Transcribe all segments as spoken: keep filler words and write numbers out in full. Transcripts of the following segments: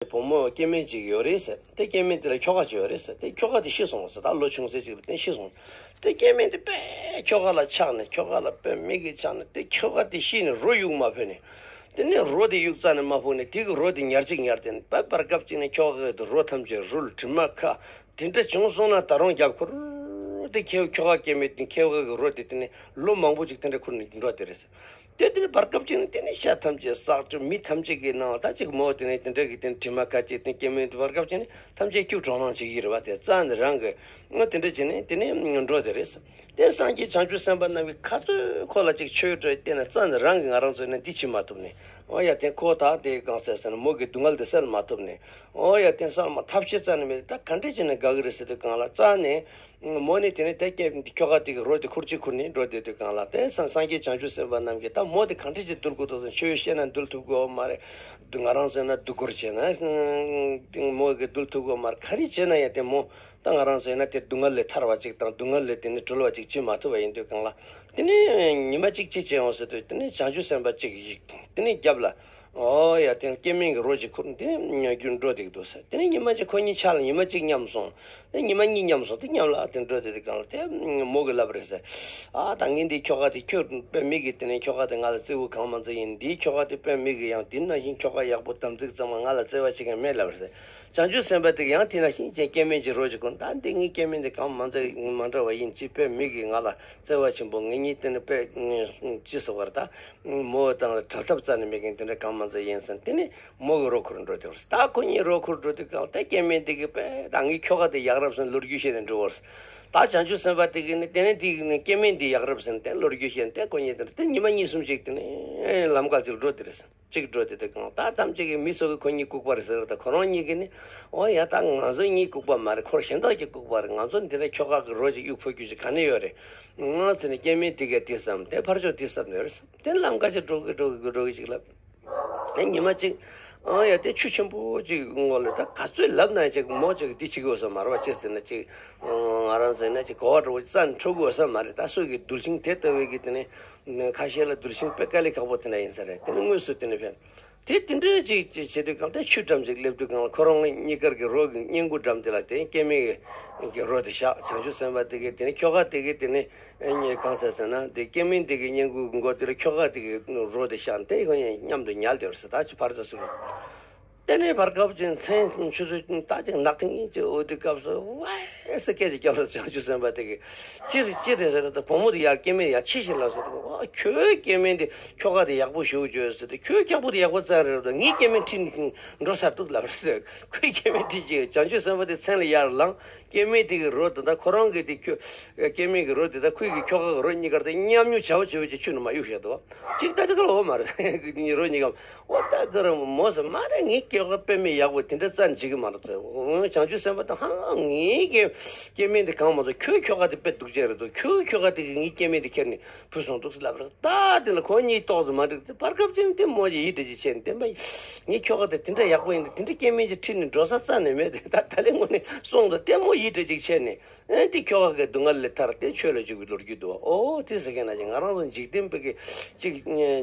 བུ་མོ་སྐྱེ་དམན་ཅིག་ཡོད་རེད་ཟེར། དེ་སྐྱེ་དམན་དེ་ལ་ཁྱོ་ག་ཅིག་ཡོད་རེད་ཟེར། དེ་ཁྱོ་ག་དེ་ཤི་སོང་ཟེར། ད་ལོ་ཆུང་ཚད་ཅིག་ལ་དེ་ཤི་སོང་། དེ་སྐྱེ་དམན་དེ་དཔེ་ཁྱོ་ག་ལ་ཆགས་ནས། ཁྱོ་ག་ལ་དཔེ་མིག་གིས་ཆགས་ནས། དེ་ཁྱོ་ག་དེ་ཤི་ནས་རོ་གཡུག་མ་ཕོད་ནས། དེ་ནས་རོ་དེ་གཡུག་རྩ་ནས་མ་ཕོད་ནས། དེ་གི་རོ་དེ་ཉར་གཅིག་ཉར་ཏེ། བར་བར་སྐབས་གཅིག་ནས་ཁྱོ་ག་གི་རོ་ཐམས་ཅད་རུལ། དྲི་མ་ཁ། དེ་འདྲ་བྱུང་སོང་ན་ད་རུང་རྒྱབ་ཁུར་དེ་ཁྱོ་ཁྱོ་ག་སྐྱེ་དམན་དེ། ཁྱོ་ག་གི་རོ་དེ་དེ་ནས་ལོ་མང་པོ་ཅིག་དེ་འདྲ་ཁུར་ནས་འགྲོ་དེ་རེད་ཟེར། དེ་དེ་ནས་བར་སྐབས་ཅིག་ནས་དེ་ནས་ཤ་ཐམས་ཅད་བསགས་ཀྱི། མི་ཐམས་ཅད་ཀྱི་ནང་ད་ཅིག་མོ་དེ་ནས་དེ་འདྲ་གི་དེ་དྲི་མ་ཁ་ཅིག་དེ་སྐྱེ་དམན་དེ་བར་སྐབས་ཅིག་ནས་ཐམས་ཅད་སྐྱུག་བྲོ་སྣང་བྱེད་ཀྱི་རེད་བ། དེ་རྩ་ནས་རང་གི་ང་དེ་འདྲ་བྱས་ནས་དེ་ནས་འགྲོ་དེ་རེད་ཟེར། དེ་སངས་རྒྱས་བྱང་ཆུབ་སེམས་དཔའ་རྣམས་ཀྱིས་ཁ་ཚོད་ཁོ་ལ་ཅིག་ཆོས་སྤྲོད་བསྟན་ན། རྩ་ནས་རང་གིས་ང་རང་ཚོ་ནས་འདི་བྱེད་མ་ཐུབ་ནས། ཨོ་ཡ། དེ་ཁོ་ད་དེ་གང་ཟེར་ཟེར་ན། མོ་གི་སྡུག་བསྔལ་དེ་སེལ་མ་ཐུབ་ནས། ཨོ་ཡ། དེ་སེལ་མ་ཐབས་ཤེས་རྩ་ནས་མེད། ད་ག་འདྲ་བྱས་ན་དགའ་གི་རེད་ཟེར་དུས་སྒང་ལ། རྩ་ནས་མོ་ནི་དེ་ནས་དེ་སྐྱེ་ཁྱོ་ག་དེ་གི་རོ་དེ་ཁུར་གཅིག་ཁུར་ནས་འགྲོ་བསྡད་དུས་སྒང་ལ། དེ་སངས་སངས་རྒྱས་བྱང་ཆུབ་སེམས་དཔའ་རྣམས་ཀྱིས་ད་མོ་དེ་ག་འདྲ་བྱས་འདུལ་དགོས་འདུག་ཟེར། ཆོས་བཤད་ན་འདུལ་ཐུབ་ཀྱི་ཡོད་མ་རེད། ང་རང་ཟེར་ན་སྡུག་སྐོར་བྱས་ན་མོ་གིས་འདུལ་ཐུབ་ཀྱི་ཡོད་མ་རེད། ག་རེ་བྱས་ན་ཡང་དེ་མོ། ད་ང་རང་ཚོ་ཡིན་ན་དེ་སྡུག་བསྔལ་ལས་ཐར་བ་ཅིག་དང་། སྡུག་བསྔལ་ལས་དེ་ནི་གྲོལ་བ་ཅིག་བྱེད་མ་ཐུབ་པ་ཡིན་དུས་སྒང་ལ། དེ་ནི་ཉི་མ་གཅིག་ཅི་བྱེད་འོང་ཟེར་དུས། དེ་ནི་བྱང་ཆུབ་སེམས་དཔའ་ཅིག་ཡིག་དེ་ནི་རྒྱབ་ལ། ཨོ་ཡ། དེ་སྐྱེ་དམན་གྱི་རོ་ཅིག་ཁུར། དེ་ནི་ཉལ་རྒྱུ་འགྲོ་བསྡད་ཀྱི་འདུག་ཟེར། དེ་ནི་ཉི་མ་གཅིག་ཁོ་གཉིས་ཆ་ལ་ཉི་མ་གཅིག་མཉམ་སོང་། དེ་ཉི་མ་གཉིས་མཉམ་སོང་། དེ་མཉམ་ལ་དེ་འགྲོ་བསྡད་དུས་སྒང་ལ། དེ་མོ་གིས་ལབ་རེད་ཟེར། ཨ། ད་ངས་འདི་ཁྱོ་ག་དེ། ཁྱོད་དཔེ་མི་གི་དེ་ནི་ཁྱོ་ག་དེ་ང་ལ་བརྩེ་བོ་གང་མ་ཚད་ཡིན། འདིའི་ཁྱོ་ག་དེ་དཔེ་མི་གི་ཡང་དེ་ནང་བཞིན་ཁྱོ་ག་ཡག་པོ་དམ་ཚིག་གཙང་མ་ང་ལ་བརྩེ་བ་བྱེད་མཁན་མེད་ལབ་རེད་ཟེར། བྱང་ཆུབ་སེམས་དཔའ་དེ་ཡང་དེ་ནང་བཞིན་བྱས་སྐྱེ་དམན་གྱི་རོ་ཅིག་ཁུར། ད་འདི་ངའི་སྐྱེ་དམན་དེ་གང་མ་ཚད་མ་འདྲ་བ་ཡིན། ཅི་དཔེ་མི་གི་ང་ལ་བརྩེ་བ་ཆེན་པོ། ངེད་གཉིས་དེ་ནི་དཔེ་ཅི་ཟེར་བར། ད་མོ་དང་བྲལ་ཐབས་རྩ་ནས་མེད་མཁན་དེ་འདྲ་གང་མ་ཚད་ཡིན་ཟེར། དེ་ནི་མོ་གི་རོ་ཁུར་འགྲོ་དེ་བར། ད་ཁོ་གཉིས་རོ་ཁུར་འགྲོ་དུས་སྒང་ལ། ད་སྐྱེ་དམན་དེ་གིས་དཔེ་ད་ངའི་ཁྱོ་ག་དེ་ཡག་རབས་ཟེར་ལོ་རྒྱུས་བཤད་ནས་འགྲོ་བར། ད་བྱང་ཆུབ་སེམས་དཔའ་དེ་གིས་ནི་དེ་ནས་དེ་ནི་སྐྱེ་དམན་དེ་ཡག་རབས་ཟེར་ནས་དེ་ལོ་རྒྱུས་བཤད་ནས། དེ་ཁོ་གཉིས་དེ་འདྲ་དེ་ཉི་མ་གཉིས་གསུམ་ཅིག་དེ་ནི་ལམ་ཁ་ཅིག་འགྲོ་དེ་རེད་ཟེར། གཅིག་འགྲོ་དེ་དུས་སྒང་ལ། ད་ཐམས་ཅད་ཀྱིས་མི་ཚོ་གིས་ཁོ་གཉིས་ལྐུགས་པ་རེད་ཟེར། ད་ཁོ་རང་གཉིས་ཀྱིས་ནི། ཨོ་ཡ། ད་ང་ཚོ་གཉིས་ལྐུགས་པ་མ་རེད། ཁོ་གཞན་དག་གིས་ལྐུགས་པ་རེད། ང་ཚོ་འདི་འདྲ་ཁྱོ་ག་གི་རོ་ཅིག་གཡུག་ཕོད་རྒྱུ་ཅིག་ག་ནས་ཡོད་རེད། ང་ཚོ་ནི་སྐྱེ་དམན་དེ་གས་དེ་བསམ། དེ་ཕར་ཕྱོགས་དེ་བསམ་ནས་རེད། དེ་ལམ་ཁ་ཅིག་འགྲོ་གི་འགྲོ་གི་འགྲོ་གི་ཅིག་ལ། ཨེ། ཉི་མ་གཅིག་ཨང་ཡ། དེ་ཆུ་ཆེན་པོ་ཅིག་ངོ་ལ། ད་ག་ཚོད་ལབ་ན་ཅིག་མོ་ཅིག་འདི་བྱེད་ཀྱི་ཡོད་ས་མ་རེད་བ། ཅི་ཟེར་ན་ཅིག་ང་རང་ཚོ་ཡིན་ན་ཅིག་གོ་བ་འདྲ་བོ་རྩ་ནས་འཕྲོད་ཀྱི་ཡོད་ས་མ་རེད། ད་སུ་གི་རྡུལ་ཤིང་དེ་ལྟ་བུའི་གི་དེ་ནི་ཁ་ཤས་ལ་རྡུལ་ཤིང་དཔེ་དཀའ་ལས་ཁག་པོ་དེ་འདྲ་ཡིན་ས་རེད། དེ་ནི་དངོས་སུ་དེ་ནི་ཕན། དེ་དེ་འདྲ་ཅིག་ཅིག་བྱེད་དུས་སྒང་ལ། དེ་ཆུ་འགྲམ་ཅིག་སླེབས་དུས་སྒང་ལ། ཁོ་རང་གཉིས་ཀར་གྱི་རོ་གི་སྔས་མགོ་འགྲམ་དེ་ལ་དེ་སྐྱེ་དམན་གྱི་རོ་དེ་བཞག་བྱང་ཆུབ་སེམས་དཔའ་དེ་གིས་དེ་ནི་ཁྱོ་ག་དེ་གིས་དེ་ནི། ཨེ། གང་ཟེར་ཟེར་ན། དེ་སྐྱེ་དམན་དེ་གི་སྔས་མགོ་མགོ་དེ་ལ་ཁྱོ་ག་དེ་གི་རོ་དེ་བཞག་ནས། དེ་ཁོ་གཉིས་མཉམ་དུ་ཉལ་དེ་བར་ཟེར། ད་ཅིག་ཕར་ཚུར་སོང་། དེ་ནས་བར་སྐབས་ཅིག་མཚན་ཆུ་ཚོད་ད་ཅིག་ནག་ཐིང་ཅིག་འོ་དེ་སྐབས་སུ་ཝའི་ཟེར་སྐད་ཅིག་རྒྱབ་ལ། བྱང་ཆུབ་སེམས་དཔའ་དེ་གིས་ཅི་རེད་ཅི་རེད་ཟེར་ན། ད་བུ་མོ་དེ་ཡར་སྐྱེ་དམན་ཡར་ཁྱེར་ཕྱིན་ལ་ཟེར། ཨ། ཁྱོའི་སྐྱེ་དམན་དེ་ཁྱོ་ག་དེ་ཡག་པོ་ཞེ་པོ་ཅིག་ཡོད་ཟེར་ཏེ། ཁྱོའི་ཁྱོ་ག་དེ་ཡག་པོ་ཙང་རེད་དོ། ངའི་སྐྱེ་དམན་ཁྲིད་འགྲོ་ཚར་འདུག་ལབ་ཟེར། ཁོའི་སྐྱེ་དམན་ཁྲིད་ཅིག་བྱང་ཆུབ་སེམས་དཔའ་དེ་མཚན་ལ་ཡར་ལངས། སྐྱེ་དམན་དེ་གི་རོ་དེ་དང་ཁོ་རང་གི་དེ་ཁྱོ་སྐྱེ་དམན་གྱི་རོ་དེ་དང་ཁོའི་གི་ཁྱོ་ག་གི་རོ་གཉིས་ཀར་དེ་མཉམ་ཉོ་བྱ་བ་བྱེད་པ་ཅིག་ཆུ་ནང་མར་གཡུགས་བཞག་འདུག་བ། ཅིག་ད་དེ་ག་ལ་འོ་མ་རེད། རོ་གཉིས་ཀ། འོ་ད་ག་རེ་མོ་ཟེར། མ་རེད། ངའི་སྐྱེ་བ་དཔེ་མི་ཡག་པོ་དེ་འདྲ་རྩ་ནས་བྱེད་ཀྱི་མ་རེད་ཟེར། བྱང་ཆུབ་སེམས་དཔའ་དེ། ཧང་། ངའི་སྐྱེ་སྐྱེ་དམན་དེ་གང་མ་གཏོགས་ཁྱོའི་ཁྱོ་ག་དེ་དཔེ་སྡུག་ཅན་རེད་འདུག་ཁྱོའི་ཁྱོ་ག་དེ་གིས་ངའི་སྐྱེ་དམན་དེ་ཁྱེར་ནས་བུད་སོང་འདུག་ཟེར་ལབ་རེད། ད་དེ་ལ་ཁོ་གཉིས་ཏོག་ཙམ་མ་འགྲིག་དེ་བར་སྐབས་ཅིག་དེ་མོ་ཡིད་འདྲེ་ཅིག་བྱས་ནས། བདེན་པ། ངའི་ཁྱོ་ག་དེ་དེ་འདྲ་ཡག་པོ་ཡིན་དུས། དེ་འདྲ་སྐྱེ་དམན་ཅིག་ཁྲིད་ནས་འགྲོ་ས་རྩ་ནས་མེད་དེ། ད་ད་ལན་དངོས་གནས་སོང་དུས་དེ་མོ་ཡིད་འདྲེ་ཅིག་བྱས་ནས། ཨེ། དེ་ཁྱོ་ག་གི་སྡུག་བསྔལ་ལས་ཐར་ཏེ་ཆོས་ལ་འཇུག་པའི་ལོ་རྒྱུས་འདུག་བ། ཨོ་དེ་ཟེར་མཁན་ན་ཅིག་ང་རང་ཚོ་འཇིག་རྟེན་པའི་གི་ཅིག་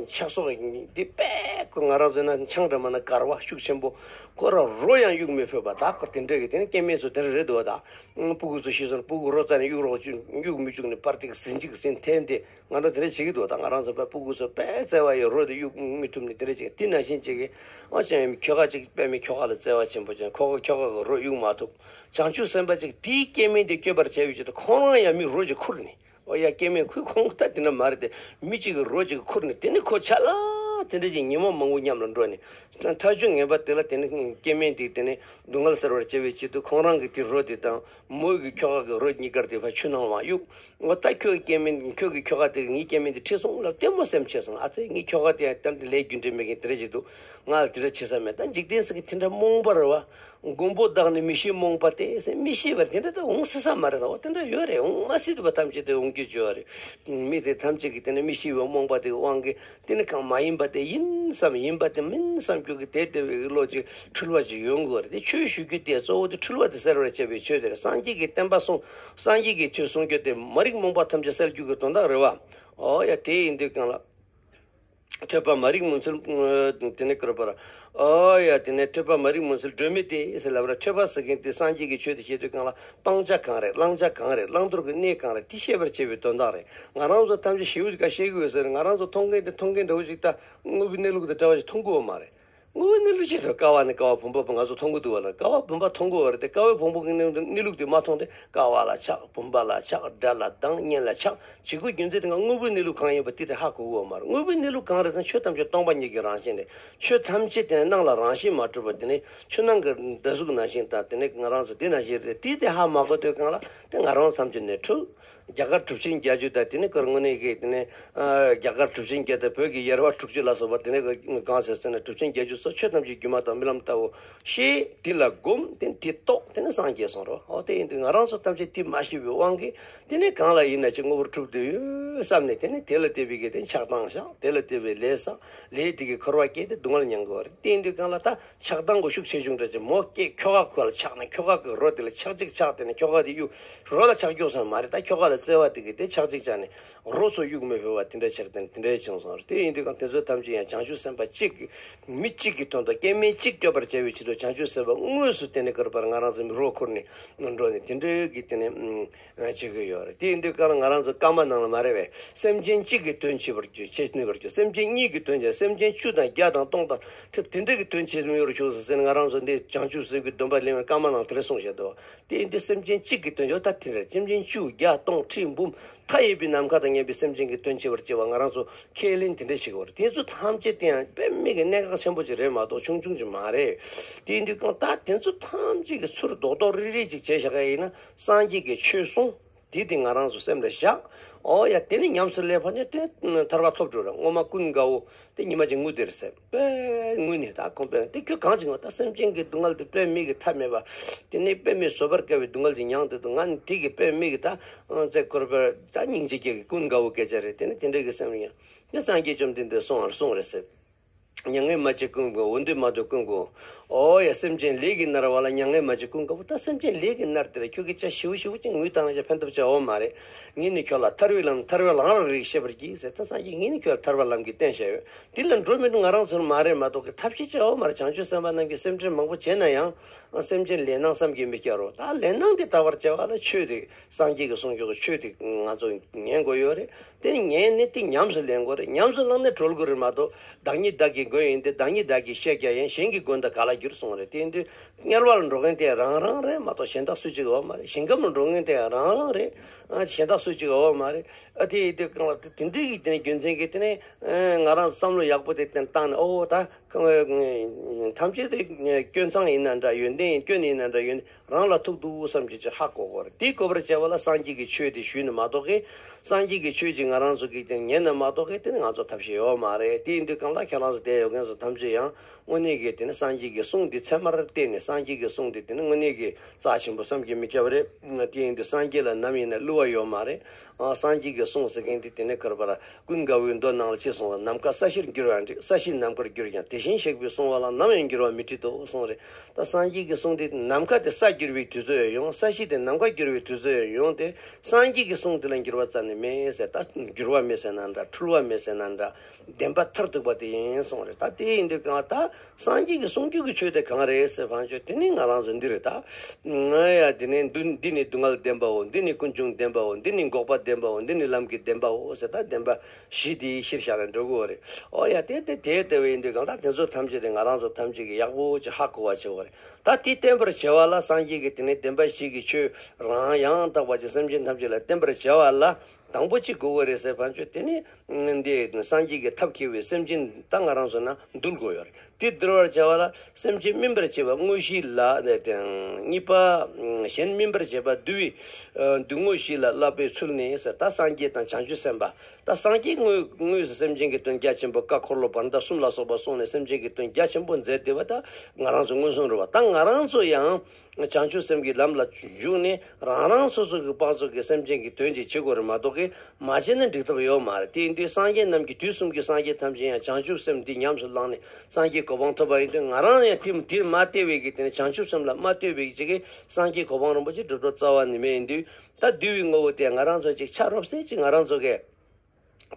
ཆགས་སོགས་འདི་དཔེ་ཁོ་ང་རང་ཚོ་ན་ཆང་འདྲ་མ་ན་གར་བ་ཤུགས་ཆེན་པོ། ཁོ་རང་རོ་ཡང་གཡུག་མི་ཕོད་པ། ད་ཁོ་དེ་འདྲ་གི་དེ་ནི་སྐྱེ་དམན་ཚོ་དེ་འདྲ་རེད་འདུག་བ། ད་སྤུ་གུ་ཚོ་ཤི་སོང་ན་སྤུ་གུ་རོ་རྩ་ནས་གཡུག་རོགས་བཅུག་གཡུག་མི་བཅུག་ནས་པར་ཏིག་ཟིན་ཅིག་ཟིན་འཐེན་ཏེ། ང་རང་དེ་འདྲ་བྱེད་ཀྱི་འདུག་ད་ང་རང་ཚོ་དཔེ་སྤུ་གུ་ཚོ་དཔེ་བརྩེ་བ་ཡོད། རོ་དེ་གཡུག་མི་ཐུབ་ནས་དེ་འདྲ་བྱེད། དེ་ནང་བཞིན་བྱེད་ཀྱི། ཨ་ཅང་ཡིན། ཁྱོ་ག་ཅིག་དཔེ་མི་ཁྱོ་ག་ལ་བརྩེ་བ་ཆེན་པོ་ཅན། ཁོ་ཁོ་ཁྱོ་ག་གི་རོ་གཡུག་མ་ཐུབ། བྱང་ཆུབ་སེམས་དཔའ་ཅིག་དེའི་སྐྱེ་དམན་དེ་སྐྱོབ་པར་བྱ་བའི་ཆེད་དུ་ཁོང་རང་ཡང་མི་རོ་ཅིག་ཁུར་ནས། ཨོ་ཡ། སྐྱེ་དམན་ཁོས་ཁོང་ད་དེ་འདྲ་མ་རེད་དེ། མི་གཅིག་གི་རོ་ཅིག་ཁུར་ནས། དེ་ནི་ཁོ་ཆ་ལ་དེ་འདྲ་ཅིག་ཉིན་མོ་མང་པོ་མཉམ་ལ་འགྲོ་ནས། མཐའ་མཇུག་ངན་པ་དེ་ལ་དེ་ནི་སྐྱེ་དམན་དེ་དེ་ནི་སྡུག་བསྔལ་སེལ་བར་བྱ་བའི་ཆེད་དུ་ཁོང་རང་གི་དེ་རོ་དེ་དང་། མོ་གི་ཁྱོ་ག་གི་རོ་གཉིས་ཀར་དེ་ཕར་ཆུ་ནང་མར་གཡུགས། འོ་ད་ཁྱོད་ཀྱི་སྐྱེ་དམན། ཁྱོད་ཀྱི་ཁྱོ་ག་དེ་ངའི་སྐྱེ་དམན་དེ་ཁྲིད་སོང་ལབ། ལྟད་མོ་སེམས་ཆེ་སོང་། ཨ་ཙི། ངའི་ཁྱོ་ག་དེ་ཡང་ལྟར་དེ་ལས་རྒྱུ་འབྲས་མེད་མཁན་དེ་འདྲ་ཞིག་འདུག་ང་ལ་དེ་འདྲ་བྱེད་ས་མེད། ད་འཇིག་རྟེན་ཟེར་མཁན་དེ་འདྲ་རྨོངས་པ་རེད་བ། མགོན་པོ་བདག་ནི་མི་ཤེས་རྨོངས་པ་སྟེ་ཟེར། མི་ཤེས་པར་དེ་འདྲ་ད་འོང་སྲིད་ས་མ་རེད། འོ་དེ་འདྲ་ཡོད་རེད། འོང་མ་སྲིད་པ་ཐམས་ཅད་དེ་འོང་རྒྱུ་བརྗོད་རེད། མི་དེ་ཐམས་ཅད་ཀྱིས་དེ་ནི་མི་ཤེས་པའི་རྨོངས་པ་དེ་དབང་གིས། དེ་ནི་གང་མ་ཡིན་པ་དེ་ཡིན་བསམ། ཡིན་པ་དེ་མིན་བསམ་རྒྱུ་གི་དེ་ལྟ་བུའི་བློ་ཅིག་འཁྲུལ་བ་ཅིག་ཡོང་དགོས་རེད། དེ་ཆོས་ཞུ་རྒྱུ་དེ་གཙོ་བོ་དེ་འཁྲུལ་བ་དེ་སེལ་བར་བྱ་བའི་ཆོས་དེ་རེད། སངས་རྒྱས་ཀྱི་བསྟན་པ་སྲུང་། སངས་རྒྱས་ཀྱི་ཆོས་སྲུང་རྒྱུ་དེ་མ་རིག་རྨོངས་པ་ཐམས་ཅད་སེལ་རྒྱུ་གི་དོན་དག་རེད་བ། ཨོ་ཡ། དེ་ཡིན་དུས་གང་ལ། ཐོས་པ་མ་རིག་མུན་སེལ། དེ་ནས་བསྐུར་བར། ཨོ་ཡ། དེ་ནས་ཐོས་པ་མ་རིག་མུན་སེལ་སྒྲོན་མེ་སྟེ་ཟེར་ལབ་ར། ཐོས་པ་ཟེར་མཁན་དེ་སངས་རྒྱས་ཀྱི་ཆོས་དེ་བཤད་དུས་སྒང་ལ་སྤང་བྱ་གང་རེད། བླང་བྱ་གང་རེད། བླང་དོར་གྱི་གནས་གང་རེད། དེ་བཤད་པར་བྱེད་པའི་དོན་དག་རེད། ང་རང་ཚོ་ཐམས་ཅད་ཞེ་པོ་ཅིག་ག་ཤེས་དགོས་ཟེར། ང་རང་ཚོ་མཐོང་མཁན་དེ་མཐོང་མཁན་འདྲ་བོ་ཅིག་ད་དངོས་པོའི་གནས་ལུགས་དང་འདྲ་བ་ཞིག་མཐོང་གི་ཡོད་མ་རེད། དངོས་པོའི་གནས་ལུགས་ཅིག་ད་ཀ་བ་ནས་ཀ་བ་བུམ་པ་བུམ། ང་ཚོ་མཐོང་གི་འདུག་བ་ལ། ཀ་བ་བུམ་པ་མཐོང་གི་ཡོད་རེད་དེ། ཀ་བའི་བུམ་པ་གི་གནས་གནས་ལུགས་དེ་མ་མཐོང་སྟེ། ཀ་བ་ལ་ཆགས། བུམ་པ་ལ་ཆགས། སྒྲ་ལ་སྡང་། སྙན་ལ་ཆགས། བྱེད་སྒོ་རྒྱུ་མཚན་དེ་ག་དངོས་པོའི་གནས་ལུགས་གང་ཡིན་པ་དེ་དེ་ཧ་གོ་གི་ཡོད་མ་རེད། དངོས་པོའི་གནས་ལུགས་གང་རེད་ཟེར་ན་ཆོས་ཐམས་ཅད་སྟོང་པ་ཉིད་ཀྱི་རང་བཞིན་རེད། ཆོས་ཐམས་ཅད་དེ་སྣང་ལ་རང་བཞིན་མ་གྲུབ་པ་དེ་ནི་ཆུ་ནང་གི་ཟླ་གཟུགས་ནང་བཞིན་དང་། དེ་ནི་ང་རང་ཚོ་དེ་ནང་བཞིན་རེད། དེ་དེ་ཧ་མ་གོ་དུས་སྒང་ལ་དེ་ང་རང་ཐམས་ཅད་ནས་འཁྲུལ། རྒྱ་གར་གྲུབ་ཆེན་བརྒྱད་ཅུ་དང་། དེ་ནི་ཀར་དངོས་གནས་ཀྱི་དེ་ནི་ཨ་རྒྱ་གར་གྲུབ་ཆེན་བརྒྱད་དང་། བོད་ཀྱི་ཡེར་པ་དྲུག་ཅུ་ལ་སོགས་པ་དེ་ནི་གང་ཟེར་ཟེར་ན་གྲུབ་ཆེན་བརྒྱད་ཅུ་སོགས་ཆོས་ཐམས་ཅད་སྒྱུ་མ་ལྟ་བུ། རྨི་ལམ་ལྟ་བུ་ཤེས། དེ་ལ་སྒོམ། དེ་ནི་དེ་རྟོགས། དེ་ནི་སངས་རྒྱས་གསུངས་རོ། ཨོ་དེ་ཡིན་དུས་ང་རང་ཚོ་ཐམས་ཅད་དེ་མ་ཤེས་པའི་དབང་གིས་དེ་ནི་གང་ལ་ཡིན་ན་ཅིག་དངོས་པོར་གྲུབ་བསྡད་ཡོད་བསམ་ནས། དེ་ནི་དེ་ལ་བརྟེན་པའི་གི་དེ་ཆགས་སྡང་བཞག། དེ་ལ་བརྟེན་པའི་ལས་བསགས། ལས་དེ་གིས་འཁོར་བ་སྐྱེས་ཏེ་སྡུག་བསྔལ་མྱང་དགོས་པ་རེད། དེ་ཡིན་དུས་སྒང་ལ་ད་ཆགས་སྡང་གི་ཤུགས་ཆེ་ཆུང་འདྲ་ཅིག་མོ་སྐྱེས། ཁྱོ་ག་ཁོ་ལ་ཆགས་ནས། ཁྱོ་ག་གི་རོ་དེ་ལ་ཆག་ཅིག་ཆགས། དེ་ནས་ཁྱོ་ག་དེ་གཡུག། རོ་ལ་ཆག་རྒྱུག་སོང་མ་རེད། ད་ཁྱོ་ག་ལ་བརྩེ་བ་དེ་གིས་དེ་ཆག་ཅིག་ཆགས་ནས་རོ་ཚོ་གཡུག་མི་ཕོད་པ་དེ་འདྲ་ཆགས། དེ་ནས་དེ་འདྲ་བྱུང་སོང་རེད། དེ་ཡིན་དུས་སྒང་དེ་ཚོ་ཐམས་ཅད་ཡང་བྱང་ཆུབ་སེམས་དཔའ་གཅིག་གིས། མི་གཅིག་གི་དོན་དུ། སྐྱེ་དམན་གཅིག་སྐྱོབ་པར་བྱ་བའི་ཆེད་དུ་བྱང་ཆུབ་སེམས་དཔའ་དངོས་སུ་དེ་ནས་ཀར་པར་ང་རང་ཚོ་མི་རོ་ཁུར་ནས་འགྲོ་ནས་དེ་འདྲའི་གི་དེ་ནས་བྱེད་ཀྱི་ཡོད་རེད། དེ་ཡིན་དུས་སྒང་ལ་ང་རང་ཚོ་བཀའ་མ་ནང་ལ་མ་རེད་པས། སེམས་ཅན་གཅིག་གི་དོན་བྱེད་པར་གྱུར། བྱེད་ནུས་པར་གྱུར། སེམས་ཅན་གཉིས་ཀྱི་དོན་བྱེད། སེམས་ཅན་བཅུ་དང་བརྒྱ་དང་སྟོང་དང་ཁྲི་དེ་འདྲ་གི་དོན་བྱེད་ནུས་པར་གྱུར་ཟེར་ཟེར་ནས། ང་རང་ཚོ་འདི་བྱང་ཆུབ་སེམས་ཀྱི་སྡོམ་པ་ལེན་པའི་བཀའ་མ་ནང་དེ་འདྲ་གསུངས་བཞག་འདུག་དེ་ཡིན་དུས་སེམས་ཅན་གཅིག་གི་དོན་བྱེད་པ་ད་དེ་རེད། སེམས་ཅན་བཅུ་བརྒྱ་སྟོང་ཁྲི་འབུམ་མཐའ་ཡས་པའི་ནམ་མཁའ་དང་མཉམ་པའི་སེམས་ཅན་གྱི་དོན་བྱེད་པར་བྱེད་པ་ང་རང་ཚོ་ཁས་ལེན་དེ་འདྲ་བྱེད་ཀྱི་ཡོད་རེད། དེ་ཚོ་ཐམས་ཅད་དེ་ཡང་དཔེ་མེད་ཀྱི་གནད་འགག་ཆེན་པོ་ཅིག་རེད་མ་གཏོགས་ཆུང་ཆུང་ཅིག་མ་རེད། དེ་ཡིན་དུས་སྒང་ད་དེ་ཚོ་ཐམས་ཅད་ཀྱི་ཚུར་རྡོག་རྡོག་རིལ་རིལ་ཅིག་བྱས་བཞག་གི་ཡིན་ན། སངས་རྒྱས་ཀྱི་ཆོས་གསུངས། དེ་དེ་ང་རང་ཚོ་སེམས་ལ་བཞག། ཨོ་ཡ། དེ་ནི་ཉམས་སུ་ལེན་པ་ནི་དེ་ཐར་པ་ཐོབ་འགྲོ་ར། སྔོན་མ་ཀུན་དགའ་བོ་དེ་ཉི་མ་གཅིག་ངུ་དེར་ཟེར། དཔེ་ངུས་ནས། ད་ཁོང་དཔེ་དེ་ཁྱོད་གང་ཅིག་ངུ། ད་སེམས་ཅན་གྱི་སྡུག་བསྔལ་དེ་དཔེ་མེད་ཀྱི་མཐའ་མེད་པ། དེ་ནི་དཔེ་མེད་བཟོད་པར་དཀའ་བའི་སྡུག་བསྔལ་ཅིག་མྱངས་དེ་འདུག། ང་ནི་དེ་གི་དཔེ་མེད་ཀྱི་ད་ཨང་ཙེ་འཁོར་བའི་ད་སྙིང་རྗེ་སྐྱེ་གི་ཀུན་དགའ་བོ་སྐད་ཆ་རེད། དེ་ནི་དེ་འདྲའི་གི་སེམས་ཡང་ནི་སངས་རྒྱས་བཅོམ་ལྡན་འདས་གསུངས་པར་གསུངས་རེད་ཟེར། མྱ་ངན་མ་བྱེད་ཀུན་དགའ་བོ། འོ་འདོད་མ་འདོད་ཀུན་དགའ་བོ། ཨོ་ཡ། སེམས་ཅན་ལས་ཀྱིས་མནར་བ་ལ་མྱ་ངན་མ་བྱེད་ཀུན་དགའ་བོ། ད་སེམས་ཅན་ལས་ཀྱིས་མནར་དེ་ལ་ཁྱོད་ཀྱིས་ཅིག་ཞེ་པོ་ཞེ་པོ་ཅིག་ངུས་བཏང་ན་ཅིག་ཕན་ཐོགས་ཅིག་ཡོད་མ་རེད། ངས་ནི་ཁྱོད་ལ་ཐར་པའི་ལམ། ཐར་པའི་ལམ་རང་རིག་ཤེས་པར་གྱིས་ཟེར། ད་སངས་རྒྱས་ངས་ནི་ཁྱོད་ལ་ཐར་པའི་ལམ་གྱི་སྟོན་བྱས་ཡོད། དེ་ལ་འགྲོ་མི་འགྲོ་ང་རང་ཚོར་མ་རེད་མ་གཏོགས་གི་ཐབས་ཤེས་ཅིག་ཡོད་མ་རེད། བྱང་ཆུབ་སེམས་དཔའ་རྣམས་ཀྱིས་སེམས་ཁྲལ་མང་པོ་བྱས་ན་ཡང་སེམས་ཅན་ལས་སྣང་བསམ་གྱིས་མི་ཁྱབ་རོ། ད་ལས་སྣང་དེ་དག་པར་བྱ་བ་ལ་ཆོས་དེ། སངས་རྒྱས་ཀྱིས་གསུངས་ཀྱོག་གི་ཆོས་དེ་ང་ཚོ་ཉན་དགོས་ཡོད་རེད། དེ་ཉན་ནས་དེ་ཉམས་སུ་ལེན་དགོས་རེད། ཉམས་སུ་བླངས་ནས་གྲོལ་དགོས་རེད་མ་གཏོགས། བདག་ཉིད་བདག་གི་མགོན་ཡིན་ཏེ། བདག་ཉིད་བདག་གིས་བཤད་ཀྱང་ཡིན། གཞན་གྱི་མགོན་དང་ག་ལ་འགྱུར་གསུངས་རེད། དེ་ཡིན་དུས་དམྱལ་བ་ལ་འགྲོ་མཁན་དེ་རང་རང་རེད་མ་གཏོགས་གཞན་དག་སུ་གཅིག་ཡོད་མ་རེད། ཞིང་ཁམས་ལ་འགྲོ་མཁན་དེ་རང་རང་རེད། ཨ་གཞན་དག་སུ་གཅིག་ཡོད་མ་རེད། ཨ་དེ་ཡིན་དུས་གང་ལ་དེ་འདྲའི་གི་དེ་ནས་རྒྱུ་མཚན་གྱིས་དེ་ནས་ང་རང་བསམ་བློ་ཡག་པོ་དེ་བཏང་ནས། ཨོ་ད་ཐམས་ཅད་དེ་སྐྱོན་མཚང་ཡིན་ན་འདྲ། ཡོན་ཏན་ཡིན། སྐྱོན་ཡིན་ན་འདྲ། ཡོན་རང་ལ་ཐུག་འདུག་བསམ་གྱི་ཅིག་ཧ་གོ་དགོས་རེད། དེ་གོ་བར་བྱ་བ་ལ་སངས་རྒྱས་ཀྱི་ཆོས་དེ་ཞུས་ནས་མ་གཏོགས་གི། སངས་རྒྱས་ཀྱི་ཆོས་ཅིག་ང་རང་ཚོ་གིས་དེ་ཉན་ན་མ་གཏོགས་གི་དེ་ནི་ང་ཚོ་ཐབས་ཤེས་ཡོད་མ་རེད། དེ་ཡིན་དུས་གང་ལྟར་ཁྱེད་རང་ཚོ་བསྡད་ཡོད་མཁན་ཚོ་ཐམས་ཅད་ཡང་དངོས་གནས་ཀྱི་དེ་ནི་སངས་རྒྱས་ཀྱི་གསུང་དེ་ཚད་མར་བལྟས་ནས། སངས་རྒྱས་ཀྱི་གསུང་དེ་དེ་ནི་དངོས་གནས་ཀྱི་རྩ་ཆེན་པོ་བསམ་གྱིས་མི་ཁྱབ་པ་རེད། དེ་ཡིན་དུས་སངས་རྒྱས་ལ་ནམ་ཡིན་ན་བསླུ་བ་ཡོད་མ་རེད། ཨ་སངས་རྒྱས་ཀྱི་གསུང་ཟེར་མཁན་དེ་དེ་ནི་ག་རེ་ཟེར་བ་རེད། ཀུན་དགའ་བོའི་མདོ་ནང་ལ་ཅི་གསུངས་པ། ནམ་མཁའ་ས་གཞིར་འགྱུར་བ་འགྲིག། ས་གཞི་ནམ་མཁར་འགྱུར་ཀྱང་། དེ་བཞིན་གཤེགས་པའི་གསུང་བ་ལ་ནམ་ཡང་འགྱུར་བ་མི་སྲིད་དོ་གསུངས་རེད། ད་སངས་རྒྱས་ཀྱི་གསུང་དེ་ནམ་མཁའ་དེ་ས་འགྱུར་བའི་དུས་ཚོད་ཡང་ཡོང་། ས་གཞི་དེ་ནམ་མཁའ་འགྱུར་བའི་དུས་ཚོད་ཡང་ཡོང་སྟེ། སངས་རྒྱས་ཀྱི་གསུང་དེ་ལ་འགྱུར་བ་རྩ་ནས་མེད་ཟེར། ད་འགྱུར་བ་མེད་ཟེར་ན་འདྲ། འཁྲུལ་བ་མེད་ཟེར་ན་འདྲ། བདེན་པ་མཐར་ཐུག་པ་དེ་ཡིན་གསུངས་རེད། ད་དེ་ཡིན་དུས་གང་ལྟར་སངས་རྒྱས་ཀྱི་གསུང་རྒྱུད་ཀྱི་ཆོས་དེ་གང་རེད་ཟེར་བ་ཅོ། དེ་ནི་ང་རང་ཚོ་འདི་རེད། ད་ང་ཡ་དེ་ནི་འདི་འདི་ནི་སྡུག་བསྔལ་བདེན་པའོ། འདི་ནི་ཀུན་འབྱུང་བདེན་པའོ། འདི་ནི་འགོག་པ་བདེན་པའོ། འདི་ནི་ལམ་གྱི་བདེན་པའོ་ཟེར། ད་བདེན་པ་བཞི་དེ་གཞིར་བཞག་ནས་འགྲོ་དགོས་རེད། ཨོ་ཡ། དེ་དེ་དེ་ལྟ་བུ་ཡིན་དུས་གང་ལྟར་དེ་ཚོ་ཐམས་ཅད་དེ་ང་རང་ཚོ་ཐམས་ཅད་ཀྱིས་ཡག་པོ་ཅིག་ཧ་གོ་བ་བྱེད་དགོས་རེད། ད་དེ་བསྟན་པར་བྱ་བ་ལ་སངས་རྒྱས་ཀྱིས་དེ་ནི་བདེན་པ་བཞི་གི་ཆོས་རང་ཡང་དག་པ་ཅིག་སེམས་ཅན་ཐམས་ཅད་ལ་བསྟན་པར་བྱ་བ་ལ། དང་པོ་གཅིག་དགོས་ཀྱི་རེད་ཟེར་བ་ཅོ། དེ་ནི་འདི་སངས་རྒྱས་ཀྱི་ཐབས་མཁས་པའི་སེམས་ཅན་ད་ང་རང་ཚོ་ན་འདུལ་དགོས་ཡོད་རེད། དེ་འདུལ་བར་བྱ་བ་ལ་སེམས་ཅན་སྨིན་པར་བྱེད་པ་དངོས་གཞི་ལ། གཉིས་པ་གཞན་སྨིན་པར་བྱེད་པ་འདུལ་བའི་འདུལ་དངོས་གཞི་ལ་བསླབ་པའི་ཚུལ་ནི་ཟེར། ད་སངས་རྒྱས་དང་བྱང་ཆུབ་སེམས་དཔའ། ད་སངས་རྒྱས་དངོས་དངོས་སུ་སེམས་ཅན་གྱི་དོན་རྒྱ་ཆེན་པོ་བཀའ་འཁོར་ལོ་བར་མདའ་གསུམ་ལ་སོགས་པ་གསུངས་ནས་སེམས་ཅན་གྱི་དོན་རྒྱ་ཆེན་པོ་མཛད་བསྡད་པ་ད་ང་རང་ཚོ་མངོན་སུམ་རེད་བ། ད་ང་རང་ཚོ་ཡང་བྱང་ཆུབ་སེམས་ཀྱི་ལམ་ལ་ཞུགས་ནས་རང་རང་སོ་སོ་གི་དཔང་ཚོགས་ཀྱི་སེམས་ཅན་གྱི་དོན་ཅིག་བྱེད་དགོས་རེད་མ་གཏོགས་གི་མ་བྱས་ན་འགྲིག་ཐབས་ཡོད་མ་རེད། དེ་ཡིན་དུས་སངས་རྒྱས་རྣམས་ཀྱིས་དུས་གསུམ་གྱི་སངས་རྒྱས་ཐམས་ཅད་ཡང་བྱང་ཆུབ་སེམས་འདི་ཉམས་སུ་བླངས་ནས་སངས་རྒྱས་གོ་འཕང་ཐོབ་པ་ཡིན་དུས་ང་རང་ཡང་དེ་དེར་མ་བལྟས་པའི་གི་དེ་ནི་བྱང་ཆུབ་སེམས་ལ་མ་ལྟོས་པའི་གི་ཅིག་གིས་སངས་རྒྱས་གོ་འཕང་རིན་པོ་ཆེ་སྒྲུབ་ཐབས་རྩ་བ་ནས་མེད། ཡིན་དུས་ད་འདུལ་བའི་ངོ་བོ་དེ་ང་རང་ཚོ་ཅིག་ཆ་རོབ་ཙམ་ཅིག་ང་རང་ཚོ་གིས།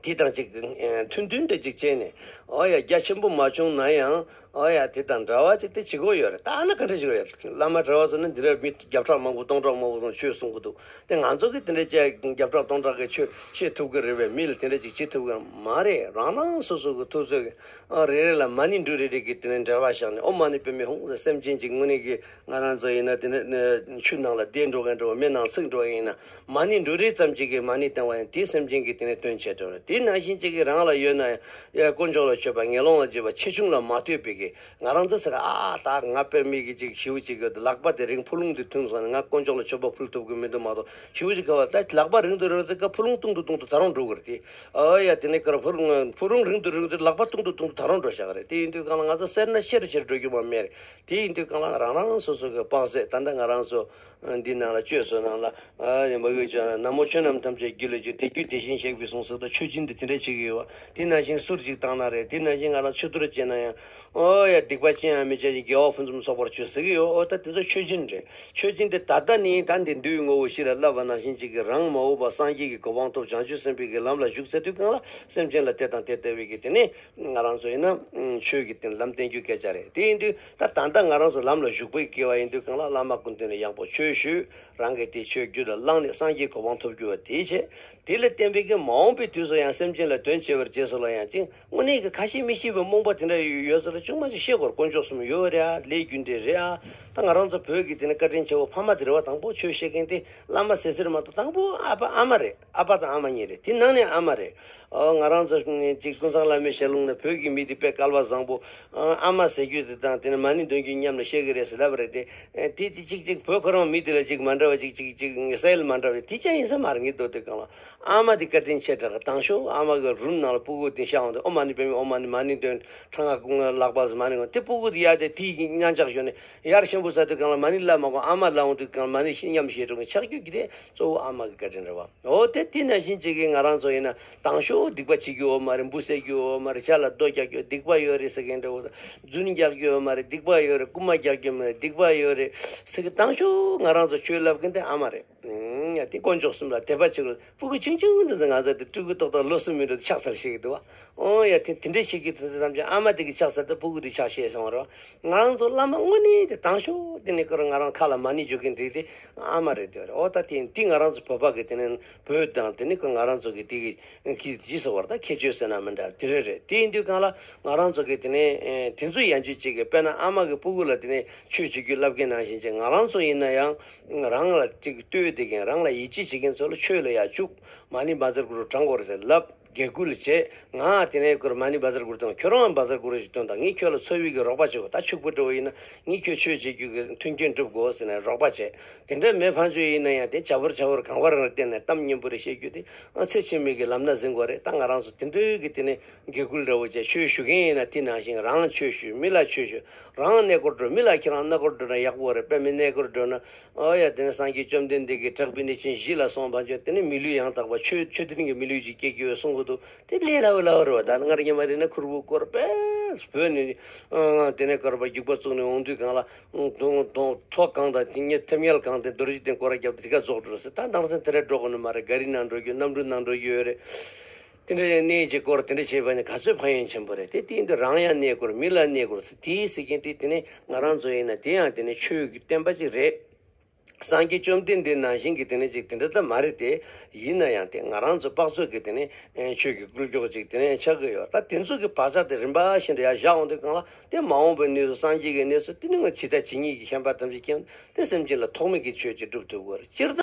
དེ་དང་ཅིག་མཐུན་མཐུན་འདྲ་ཅིག་བྱས་ནས། ཨོ་ཡ། རྒྱ་ཆེན་པོ་མ་བྱུང་ན་ཡང་ ཨོ་ཡ། དེ་དང་འདྲ་བ་ཅིག་དེ་བྱེད་དགོས་ཡོད་རེད། ད་ཨ་ན་ག་འདྲ་ཞིག་རེད། བླ་མ་གྲྭ་བ་ཚོ་ནི་འདི་རེད། མི་བརྒྱ་ཕྲག་མང་པོ་སྟོང་ཕྲག་མང་པོ་ཚོ་ཆོས་གསུང་གི་འདུག་དེ་ང་ཚོ་གིས་དེ་འདྲ་བྱས་བརྒྱ་ཕྲག་སྟོང་ཕྲག་གི་ཆོས་བཤད་ཐུབ་ཀྱི་རེད་པས། མི་ལ་དེ་འདྲ་ཅིག་བྱེད་ཐུབ་ཀྱི་མ་རེད། རང་རང་སོ་སོ་གི་ཐུགས་ཚོད་ཀྱི་ཨ་རེ་རེ་ལ་མ་ཎི་འབྲུ་རེ་རེ་གི་དེ་ནས་འབྲེལ་བ་བཞག་ནས། ཨོཾ་མ་ཎི་པདྨེ་ཧཱུྃ་ཟེར། སེམས་ཅན་གྱི་དངོས་གནས་ཀྱི་ང་རང་ཚོ་ཡིན་ན་དེ་ནས་ཆུ་ནང་ལ་བསྡད་འགྲོ་མཁན་འདྲ་བོ། མེ་ནང་ཚིག་འགྲོ་ཡིན་ན། མ་ཎི་འབྲུ་རེ་ཙམ་ཅིག་གིས་མ་ཎི་བཏོན་པ་ཡིན། དེས་སེམས་ཅན་གྱི་དེ་ནས་དོན་བྱེད་འགྲོ་རེད། དེ་ནང་བཞིན་ཅིག་གིས་རང་ལ་ཡོད་ན་ཡང་། ཡ། དཀོན་མཆོག་ལ་མཆོད་པ་ངན་སློང་ལ་བརྗོད་པ་ཆེ་ཆུང་ལ་མ་ལྟོས་པའི་གི་ང་རང་ཚོ་ཟེར། ཨ། ད་ང་དཔེ་མི་གི་ཅིག་ཞེ་པོ་ཅིག་གི་ལག་པ་དེ་རིང་ཕུ་ལུང་དེ་ཐུང་སོང་ན་ང་དཀོན་མཆོག་ལ་མཆོད་པ་ཕུལ་ཐུབ་གི་མི་འདུག་མ་གཏོགས། ཞེ་པོ་ཅིག་ག་བ། ད་ལག་པ་རིང་དུ་རིང་དུ་ཀ་ཕུ་ལུང་ཐུང་དུ་ཐུང་དུ་ད་རུང་འགྲོ་གི་རེད་དེ། ཨ་ཡ། དེ་ནས་ཀར་ཕུ་ལུང་ཕུ་ལུང་རིང་དུ་རིང་དུ་ལག་པ་ཐུང་དུ་ཐུང་དུ་ད་རུང་འགྲོ་བཞག་གི་རེད། དེ་ཡིན་དུས་གང་ལ་ང་ཚོ་སེར་སྣ་ཆེ་རུ་ཆེ་རུ་འགྲོ་རྒྱུ་མ་མེད་རེད། དེ་ཡིན་དུས་གང་ལ་རང་རང་སོ་སོ་གི་དཔག་ཚད། ད་ལྟ་ང་རང་ཚོ་འདི་ནང་ལ་བཅོས་སོ་ནང་ལ། ཨ་ནི་མ་གི་ཅང་ན་མོ་ཆོས་རྣམས་ཐམས་ཅད་རྒྱུད་ལ་བཅུག་དེ་རྒྱུད་དེ་བཞིན་གཤེགས་པའི་གསུང་ཟེར། ད་མཆོད་སྦྱིན་དེ་དེ་འདྲ་བྱེད་ཀྱི་ཡོད་པ། དེ་ནང་བཞིན་གསུར་ཅིག་བཏང་ན་རེད། དེ་ནང་བཞིན་ང་རང་མཆོད་གཏོར་བྱས་ན་ཡང་། ཨོ་ཡ། སྡིག་པ་ཅི་ཡང་མི་བྱ་ཞིང་། དགེ་བ་ཕུན་སུམ་ཚོགས་པར་སྤྱོད་ཟེར་གྱི་ཡོད། ཨོ་ད་དེ་ཚོ་མཆོད་སྦྱིན་རེད། མཆོད་སྦྱིན་དེ་ད་ལྟ་ནི་ད་འདི་འདུལ་བའི་ངོ་བོ་བཞི་ལ་བསླབ་པ་ནང་བཞིན་ཅིག་གིས་རང་མ་འོངས་པ་སངས་རྒྱས་ཀྱི་གོ་འཕང་ཐོབ། བྱང་ཆུབ་སེམས་དཔའི་གི་ལམ་ལ་ཞུགས་ཟེར་དུས་གང་ལ་སེམས་ཅན་ལ་དེ་དང་དེ་ལྟ་བུའི་གི་དེ་ནི་ང་རང་ཚོ་ཡིན་ན་ཆོས་ཀྱི་དེ་ལམ་བསྟན་རྒྱུའི་སྐད་ཆ་རེད། དེ་ཡིན་དུས་ད་ད་ལྟ་ང་རང་ཚོ་ལམ་ལ་ཞུགས་པའི་སྐལ་བ་ཡིན་དུས་གང་ལ་བླ་མ་སྐུ་མདུན་ནས་ཡག་པོ་ཆོས་ཞུས། རང་གིས་དེ་ཆོས་རྒྱུད་ལ་བླངས་ནས་སངས་རྒྱས་གོ་འཕང་ཐོབ་རྒྱུ་བ་དེ་བྱས། དེ་ལ་བརྟེན་པའི་གི་མ་འོངས་པའི་དུས་སུ་ཡང་སེམས་ཅན་ལ་དོན་བྱེད་པར་རྗེས་སུ་ལ་ཡང་ཅིང་། དངོས་གནས་ཀྱི་ཁ་ཞེ་མི་ཤེས་པའི་རྨོངས་པ་དེ་འདྲ་ཡོད་ས་ལ་ཅུང་མ་ཅིག་ཤེས་དགོས། དཀོན་མཆོག་གསུམ་ཡོད་རེད་ཨ། ལས་རྒྱུ་འབྲས་རེད་ཨ། ད་ང་རང་ཚོ་བོད་ཀྱི་དེ་ནི་བཀའ་དྲིན་ཆེ་བོ་ཕ་མ་དེ་རེད་བ། དང་པོ་ཆོས་བཤད་མཁན་དེ་བླ་མ་ཟེར་ཟེར་མ་གཏོགས། དང་པོ་ཨ་ཕ་ཨ་མ་རེད། ཨ་ཕ་དང་ཨ་མ་གཉིས་རེད། དེ་ནང་ནས་ཨ་མ་རེད། ཨོ། ང་རང་ཚོ་ཅིག་ཀུན་བཟང་བླ་མའི་ཞལ་ལུང་ནས་བོད་ཀྱི་མི་དེ་དཔེ་སྐལ་བ་བཟང་པོ། ཨ་མ་ཟེར་རྒྱུ་དེ་དང་དེ་ནི་མ་ཎི་འདོན་རྒྱུ་མཉམ་ལ་བཤད་གི་རེད་ཟེར་ལབ་པ་རེད་དེ། དེ་དེ་ཅིག་ཅིག་བོད་ཁོ་རང་མི་དེ་ལ་ཅིག་མ་འདྲ་བ་ཅིག་ཅིག་ཅིག་སའིལ་མ་འདྲ་བ་དེ་ཅང་ཡིན་ས་མ་རེད། ངས་འདོད་དེ་གང་ལ་ཨ་མ་དེ་བཀའ་དྲིན་ཆེ་དྲགས། དང་ཤོག་ཨ་མ་གི་རུམ་ནང་ལ་སྤུ་གུ་དེ་ཤ་འོང་དུས་ཨོཾ་མ་ཎི་པདྨེ། ཨོཾ་མ་ཎི། མ་ཎི་འདོན། ཁྲ་ང་ལག་པ་ཟེར་མ་ཎི་འོང་དེ་སྤུ་གུ་དེ་ཡར་དེ་དེའི་སྙན་ཆག་ཞོན་ནས་ཡར་ཤམ་བུ་ཟ་དུས་གང་ལ་མ་ཎི་ལབ་མ་དགོས། ཨ་མ་ལབ་འོང་དུས་གང་ལ་མ་ཎི་མཉམ་བཞེས་འགྲོ་མཁན་ཆགས་རྒྱུ་གི་དེ་གཙོ་བོ་ཨ་མ་གི་བཀའ་དྲིན་རེད་བ། འོ་དེ་དེ་ནང་བཞིན་ཅིག་གིས་ང་རང་ཚོ་ཡིན་ན་དང་ཤོག་སྡིག་པ་བྱེད་རྒྱུ་ཡོད་མ་རེད། འབུ་བསད་རྒྱུ་ཡོད་མ་རེད། ཇ་ལ་རྡོ་རྒྱག་རྒྱུ་སྡིག་པ་ཡོད་རེད་ཟེར་མཁན་འདྲ་བོ་དང་། རྫུན་རྒྱག་རྒྱུ་ཡོད་མ་རེད། སྡིག་པ་ཡོད་རེད། རྐུན་མ་རྒྱག་རྒྱུ་མ་རེད། སྡིག་པ་ཡོད་རེད་ཟེར་གི། དང་ཤོག་ང་རང་ཚོ་ཆོས་ལབ་མཁན་དེ་ཨ་མ་རེད། ཨང་། ཡ། དེ་དཀོན་མཆོག་གསུམ་ལ་དད་པ་བྱེད་དགོས། སྤུ་གུ་ཆུང་ཆུང་དེ་ཚོ་ང་ཚོ་དེ་སྤྲུལ་སྐུ་ཏོག་ཏོག་ལོ་གསུམ་མིན་འགྲོ་དེ་ཕྱག་འཚལ་ཤེས་ཀྱི་འདུག་བ། ཨོ་ཡ། དེ་དེ་འདྲ་བྱེད་རྒྱུ་དེ་ཚོ་ཐམས་ཅད་ཨ་མ་དེ་གི་ཕྱག་འཚལ་དུས་སྤུ་གུ་དེ་ཕྱག་བྱས་སོང་བ་རེད་བ། ང་རང་ཚོ་བླ་མ་དངོས་གནས་དེ་དང་ཤོག་དེ་ནི་ཁོ་རང་ང་རང་ཁ་ལ་མ་ཎི་བརྗོད་མཁན་དེ་དེ་ཨ་མ་རེད་དེ་བ་རེད། ཨོ་ད་དེ་དེ་ང་རང་ཚོ་བོད་པ་གི་དེ་ནི་བོད་དང་དེ་ནི་ཁོ་ང་རང་ཚོ་གི་དེ་གི་གི་ཇི་ཟེར་བ་རེད། ད་ཁྱད་ཆོས་ཟེར་ན་མི་འདྲ་དེ་རེད་རེད། དེ་ཡིན་དུས་གང་ལ་ང་རང་ཚོ་གི་དེ་ནི་ཨེ་དེ་ཚོ་ཡན་ཆོད་ཅིག་གི་དཔེར་ན་ཨ་མ་གི་སྤུ་གུ་ལ་དེ་ནི་ཆོས་བྱེད་རྒྱུ་བསླབ་མཁན་ནང་བཞིན་ཅིག་ང་རང་ཚོ་ཡིན་ན་ཡང་། རང་ལ་ཅིག་ལྟོས་བསྡད་མཁན། རང་ལ་ཡིད་ཆེས་བྱེད་མཁན་ཚོ་ལ་ཆོས་ལ་ཡར་བཅུག་མ་ཎི་བཛྲ་གུ་རུ་བགྲང་དགོས་རེད་ཟེར་ལབ། དགེ་བསྐུལ་བྱས། ང་དེ་ནས་ཁོར་མ་ཎི་བཛྲ་གུ་རུ་བཏང་། ཁྱོད་རང་བཛྲ་གུ་རུ་ཞིག་བཏོན་དང་། ངས་ཁྱོད་ལ་འཚོ་བའི་གི་རོགས་པ་བྱེད་དགོས། ད་ཕྱུག་པོ་འདྲ་བོ་ཡིན་ན་ངས་ཁྱོད་ཆོས་བྱེད་རྒྱུ་གི་མཐུན་རྐྱེན་སྒྲུབ་དགོས་ཟེར་ནས་རོགས་པ་བྱས། དེ་འདྲ་མེད་ཕན་ཆོད་ཡིན་ན་ཡང་དེ་བྱ་བོར་བྱ་བོར་གང་བར་རང་བརྟེན་ནས་གཏམ་སྙན་པོ་རེ་བཤད་རྒྱུ་དེ། ཨ། ཚེ་ཕྱི་མའི་གི་ལམ་སྣ་ཟིན་དགོས་རེད། ད་ང་རང་ཚོ་དེ་འདྲའི་གི་དེ་ནས་དགེ་བསྐུལ་འདྲ་བོ་བྱས། ཆོས་ཞུ་མཁན་ཡིན་ན་དེ་ནང་བཞིན་རང་ཆོས་ཞུ། མི་ལ་ཆོས་ཞུ། རང་གནས་སྐོར་འགྲོ། མི་ལ་ཁྱེད་རང་གནས་སྐོར་འགྲོ་ན་ཡག་པོ་རེད། དཔེ་མི་གནས་སྐོར་འགྲོ་ན། ཨོ་ཡ། དེ་ནས་སངས་རྒྱས་བཅོམ་ལྡན་འདས་ཀྱིས་དྲེགས་པའི་གནས་ཆེན་བཞི་ལ་སོགས་པ་བྱས། དེ་ནས་མི་ལུས་ཡང་དག་པ་ཆོས་ཆོས་ལྡན་གྱི་མི་ལུས་ཅིག་སྐྱེ་རྒྱུ་ཡོད་གསུང་གི་འདུག་དེ་ལས་སླ་བོ་སླ་བོ་རེད་བ། ད་སྔར་ཉི་མ་རེ་ན་ཁུར་བུ་བསྐོར་པས་བོད་ནས། ཨ། དེ་ནས་བསྐོར་པ་རྒྱུག་པ་བཙུགས་ནས་འོང་དུས་གང་ལ། ཨ། དོང་དོང་ཐོག་གང་དང་དེ་ཉེ་ཐེམ་ཡལ་གང་དེ་རྡོ་རྗེ་གདན་སྐོར་ར་བརྒྱབ་སྟེ་དེ་ག་རྫོགས་འགྲོ་ཟེར། ད་ནང་སེམས་དེ་ར་འགྲོ་དགོས་ནི་མ་རེད། ག་རི་ནང་འགྲོ་རྒྱུ། གནམ་གྲུ་ནང་འགྲོ་རྒྱུ་ཡོད་རེད། དེ་འདྲ་གནས་ཀྱི་སྐོར་དེ་འདྲ་བྱས་པ་ནི་ག་ཚོད་ཕན་ཡོན་ཆེན་པོ་རེད། དེ་དེ་འདི་རང་ཡང་གནས་སྐོར། མི་ལ་གནས་སྐོར་ཟེར། དེའི་ཟེར་མཁན་དེ་དེ་ནི་ང་རང་ཚོ་ཡིན་ན་དེ་ཡང་དེ་ནི་ཆོས་ཀྱི་བསྟན་པ་ཅིག་རེད། སངས་རྒྱས་བཅོམ་ལྡན་འདས་ནང་བཞིན་གྱི་དེ་ནི་ཅིག་དེ་འདྲ་ད་མ་རེད་དེ། ཡིན་ན་ཡང་དེ་ང་རང་ཚོ་དཔག་ཚོད་ཀྱི་དེ་ནི་ཆོས་ཀྱི་སྐུལ་སྐྱོགས་ཅིག་དེ་ནི་ཆགས་ཀྱི་ཡོད། ད་དེ་ཚོ་གི་བག་ཆགས་དེ་རིམ་པ་བཞིན་དུ་ཡར་བཞག་འོང་དུས་གང་ལ་དེ་མ་འོངས་པའི་གནས་སུ་སངས་རྒྱས་ཀྱི་གནས་སུ་དེ་ནི་ང་ཇི་ལྟ་ཇི་སྙེད་ཀྱི་ཤན་པ་ཐམས་ཅད་མཁྱེན་དེ་སེམས་ཅན་ལ་ཐོགས་མེད་ཀྱི་ཆོས་ཅིག་སྒྲུབ་ཐུབ་དགོས་རེད། སྤྱིར་བཏང་།